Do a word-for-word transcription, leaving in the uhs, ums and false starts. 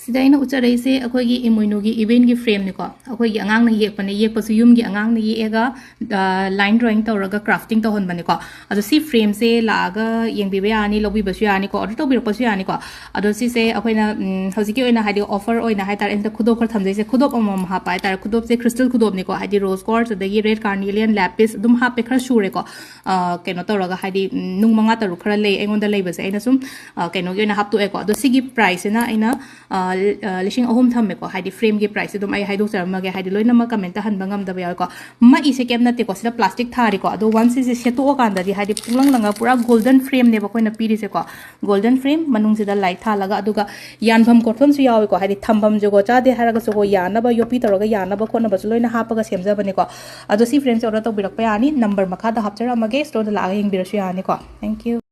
ꯁꯤꯗ ꯑꯩꯅ ꯎꯠꯆꯔꯛꯏꯁꯦ ꯑꯩꯈꯣꯏꯒꯤ ꯏꯃꯣꯏꯅꯨꯒꯤ eventꯒꯤ frameꯅꯤꯀꯣ꯫ ꯑꯩꯈꯣꯏꯒꯤ ꯑꯉꯥꯡꯅ ꯌꯦꯛꯄꯅꯦ, ꯌꯦꯛꯄꯁꯨ ꯌꯨꯝꯒꯤ ꯑꯉꯥꯡꯅ ꯌꯦꯛꯑꯒ, ꯑ, line drawing ꯇꯧꯔꯒ crafting ꯇꯧꯍꯟꯕꯅꯤꯀꯣ꯫ ꯑꯗꯣ ꯁꯤ frameꯁꯦ ꯂꯥꯛꯑꯒ ꯌꯦꯡꯕꯤꯕ ꯌꯥꯅꯤ, ꯂꯧꯕꯤꯕꯁꯨ ꯌꯥꯅꯤꯀꯣ, order ꯇꯧꯕꯤꯔꯛꯄꯁꯨ ꯌꯥꯅꯤꯀꯣ꯫ ꯑꯗꯣ ꯁꯤꯁꯦ ꯑꯩꯈꯣꯏꯅ, ꯎꯝ, ꯍꯧꯖꯤꯛꯀꯤ ꯑꯣꯏꯅ ꯍꯥꯏꯗꯤ offer ꯑꯣꯏꯅ ꯍꯥꯏꯇꯥꯔꯦ, ꯑꯩꯅ ꯈꯨꯗꯣꯞ ꯈꯔ ꯊꯝꯖꯩꯁꯦ, ꯈꯨꯗꯣꯞ ꯑꯃꯃꯝ ꯍꯥꯞꯄ ꯍꯥꯏꯇꯥꯔꯦ꯫ ꯈꯨꯗꯣꯞꯁꯦ crystal ꯈꯨꯗꯣꯞꯅꯤꯀꯣ, ꯍꯥꯏꯗꯤ rose quartz ꯑꯗꯒꯤ red carnelian lapis ꯑꯗꯨꯝ ꯍꯥꯞꯄꯦ, ꯈꯔ ꯁꯨꯔꯦꯀꯣ꯫ ꯑ, ꯀꯩꯅꯣ ꯇꯧꯔꯒ ꯍꯥꯏꯗꯤ, ꯎꯝ, ꯅꯨꯡ ꯃꯉꯥ ꯇꯔꯨꯛ ꯈꯔ ꯂꯩ ꯑꯩꯉꯣꯟꯗ ꯂꯩꯕꯁꯦ, ꯑꯩꯅ ꯁꯨꯝ, ꯑ, ꯀꯩꯅꯣꯒꯤ ꯑꯣꯏꯅ ꯍꯥꯞꯇꯣꯛꯑꯦꯀꯣ꯫ ꯑꯗꯣ ꯁꯤꯒꯤ priceꯁꯤꯅ ꯑꯩꯅ, ꯑ, ꯑ, ꯂꯤꯁꯤꯡ ꯑꯍꯨꯝ ꯊꯝꯃꯦꯀꯣ꯫ ꯍꯥꯏꯗꯤ frameꯒꯤ priceꯁꯦ ꯑꯗꯨꯝ ꯑꯩ ꯍꯥꯏꯗꯣꯛꯆꯔꯝꯃꯒꯦ, ꯍꯥꯏꯗꯤ ꯂꯣꯏꯅꯃꯛ commentꯇ ꯍꯟꯕ ꯉꯝꯗꯕ ꯌꯥꯎꯋꯦꯀꯣ꯫ ꯃꯛꯏꯁꯦ ꯀꯩꯝ ꯅꯠꯇꯦꯀꯣ, ꯁꯤꯗ plastic ꯊꯥꯔꯤꯀꯣ꯫ ꯑꯗꯣ once ꯁꯤꯁꯦ ꯁꯦꯠꯇꯣꯛꯑꯀꯥꯟꯗꯗꯤ ꯍꯥꯏꯗꯤ ꯄꯨꯡꯂꯪ ꯂꯪꯉ ꯄꯨꯔꯥ golden frameꯅꯦꯕ ꯑꯩꯈꯣꯏꯅ ꯄꯤꯔꯤꯁꯦꯀꯣ꯫ Golden frame ꯃꯅꯨꯡꯁꯤꯗ light ꯊꯥꯜꯂꯒ, ꯑꯗꯨꯒ ꯌꯥꯟꯐꯝ ꯈꯣꯠꯐꯝꯁꯨ ꯌꯥꯎꯋꯦꯀꯣ꯫ ꯍꯥꯏꯗꯤ ꯊꯝꯐꯝ ꯖꯨꯒꯣꯠ ꯆꯥꯗꯦ ꯍꯥꯏꯔꯒꯁꯨꯀꯣ, ꯌꯥꯅꯕ ꯌꯣꯠꯄꯤ ꯇꯧꯔꯒ ꯌꯥꯅꯕ ꯈꯣꯠꯅꯕꯁꯨ ꯂꯣꯏꯅ ꯍꯥꯞꯄꯒ ꯁꯦꯝꯖꯕꯅꯤꯀꯣ꯫ ꯑꯗꯣ ꯁꯤ frameꯁꯦ order ꯇꯧꯕꯤꯔꯛꯄ ꯌꯥꯅꯤ, number ꯃꯈꯥꯗ ꯍꯥꯞꯆꯔꯝꯃꯒꯦ, storeꯗ ꯂꯥꯛꯑꯒ ꯌꯦꯡꯕꯤꯔꯁꯨ ꯌꯥꯅꯤꯀꯣ꯫ Thank you꯫